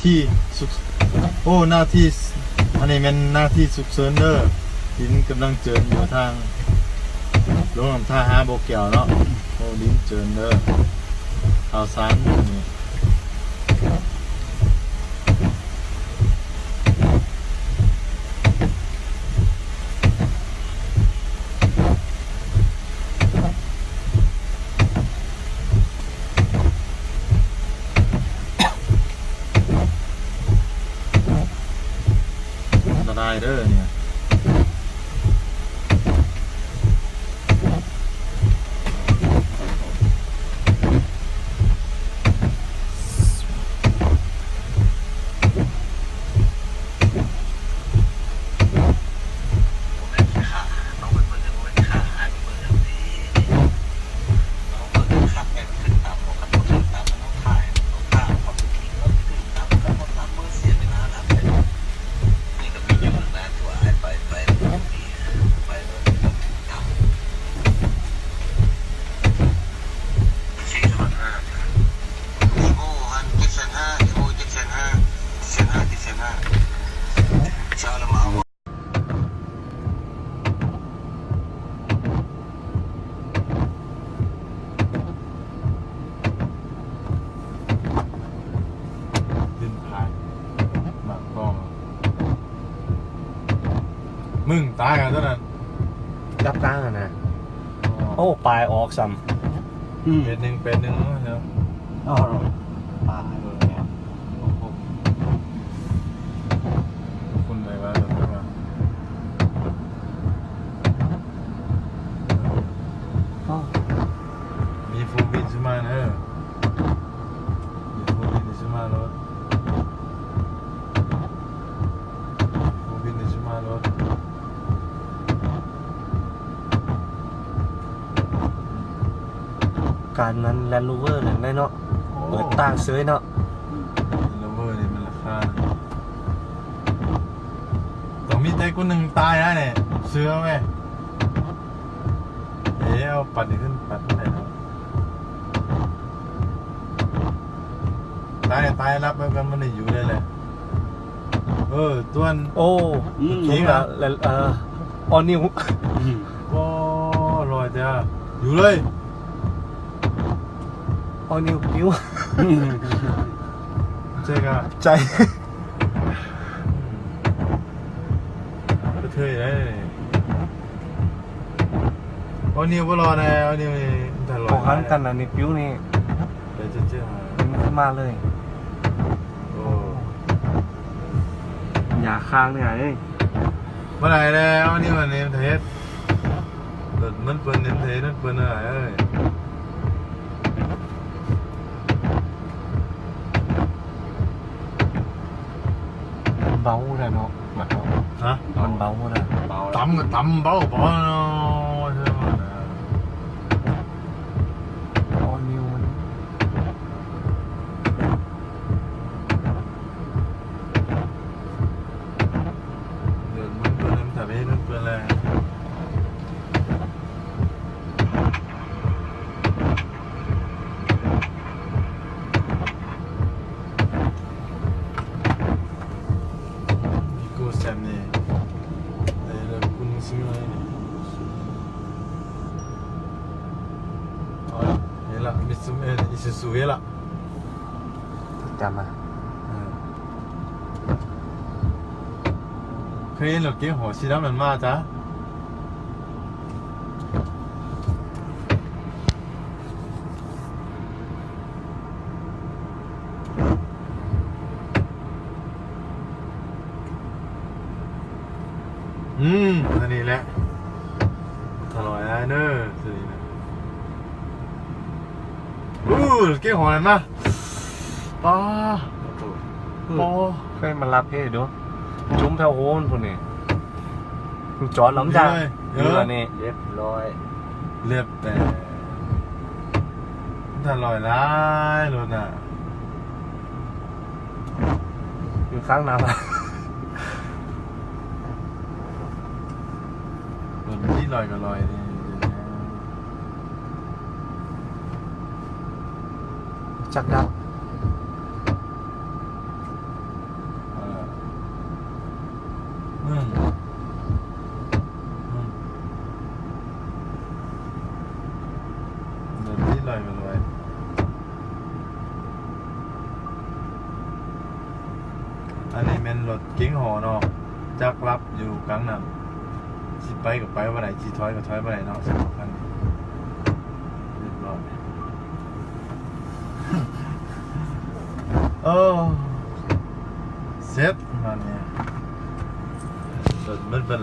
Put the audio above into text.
ທີ່ສຸກ ໂອ້ ໜ້າທີ່ ອັນນີ້ແມ່ນໜ້າທີ່ສຸກເສີນເດີ. ດິນກຳລັງເຈີນຢູ່ທາງລົງນ້ຳທາຫາບໍ່ແກ້ວເນາະ. ໂອ້ ດິນເຈີນເດີ. ຂ່າວສານມື້ນີ້ ອັນຕະລາຍເດີນີ້. ດິນພາຍ ໝາກກອງ ມຶງຕາຍແລ້ວຕົວນັ້ນ ຈັບກາງຫັ້ນນະ. ໂອ້ ປາຍອອກຊ້ຳ. ອືມ ແປດໜຶ່ງ ແປດໜຶ່ງເນາະ. ອໍ ປາຍ ຄົນໃດວ່າ ມີໂຟວິນຊິມາເດີ. ມີໂຟວິນຊິມາໂລດ. ໂຟວິນຊິມາໂລດ. ການນັ້ນ ແລນໂຣເວີນັ້ນໄດ້ເນາະ. ໂອ້ ເປີດຕາເຊີຍເນາະ. ແລນໂຣເວີນີ້ມັນລາຄາ ຕ້ອງມີແຕ່ຄົນໜຶ່ງຕາຍນະນີ້ ເຊື່ອເວີຍ. ເອີ ເອົາປັດນີ້ຂຶ້ນ ປັດໄປເນາະ. ຕາຍ ຕາຍ ລັບໄວ້ກ່ອນ ມັນໄດ້ຢູ່ໄດ້ແຫຼະ. ເອີ ຕົວ ໂອ້ ອືມ ເອີ ອໍນິວ ອືມ ໂອ້ ລອຍແທ້ ຢູ່ເລີຍ. ອໍນິວປິວ ໃຈກະ ໃຈ ກະເທີຍໄດ໋. ອໍນິວບໍ່ລອດແລ້ວ ອໍນິວນີ້ ຖ້າລອຍ ບໍ່ທັນກັນ ອັນນີ້ປິວນີ້ ເຈົ້າ ມັນຂຶ້ນມາເລີຍ. ໂອ້ ຢາຄ້າງນີ້ເອີຍ ບໍ່ໄດ້ແລ້ວ ອໍນິວນີ້ ມັນເຮັດ ລົດມັນເພິ່ນ ເຮັດລົດເພິ່ນເອີຍ. ມັນເບົາແລ້ວເນາະ ມັນເບົາ ຮະ ມັນເບົາແລ້ວ ເບົາແລ້ວ ຕຳກໍຕຳ ເບົາກໍເບົາເນາະ. ອໍນິວມັນ ເດີນມັນເປື້ອນ ມັນຖ້າໄປເຮັດມັນເປື້ອນແລ້ວ. ມີກູແຊມນີ້ ໄດ້ເລີ່ມຄຸ້ນຊື່ເລີຍນີ້. ເອີ ເຫັນລະ ມິດຊູເອ ອີຊູຊູ ເຫັນລະ. ຈຳມາ ເອີ ເຄີຍເຫັນລົດເກງຫົວສີດຳນັ້ນມາຈ້າ. ອືມ ອັນນີ້ແຫຼະ ອະລ່ອຍຫຼາຍເດີ ໂອ້ ເກງຫອຍມາ ປາ ໂອ້ ເຄີຍມາລັບເຮັດດູ ຈຸ້ມແຖວໂຮນພຸ້ນນີ້ ຈອດລຳຈາ ເອີ ຢູ່ອັນນີ້ ລຽບຮ້ອຍ ເລັບແຕ່ ມັນອະລ່ອຍຫຼາຍລົດນະ ຢູ່ຂ້າງໜ້າ ລົດມັນຊິລ່ອຍກໍລ່ອຍນີ້ ຈັກດັບ. ອືມ ອືມ ເດີນທີ່ລອຍມາລອຍ. ອັນນີ້ແມ່ນລົດເກັງຫໍເນາະ ຈັກລັບຢູ່ກາງນ້ຳ ຊິໄປກໍໄປບໍ່ໄດ້ ຊິຖອຍກໍຖອຍບໍ່ໄດ້ເນາະ ສຳລັບຄັນນີ້ ຮຽບຮ້ອຍ. ເອີ ເສັດບາດນີ້ ເບິດ ເບິດ ເບິດ.